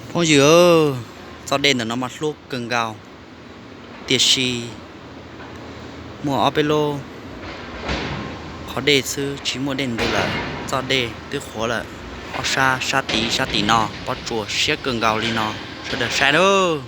Phooj ywg, txoj dej ntawm no mas hlub kawg nkaus, tiam sis muaj ob peb lub qhov dej xwb, tsis muaj dej ntws lawm, txoj dej twb qhuav lawm. Ob sab, sab tid sab tim no pob tsuas siab kawg nkaus li no, sawv daws saib nawb.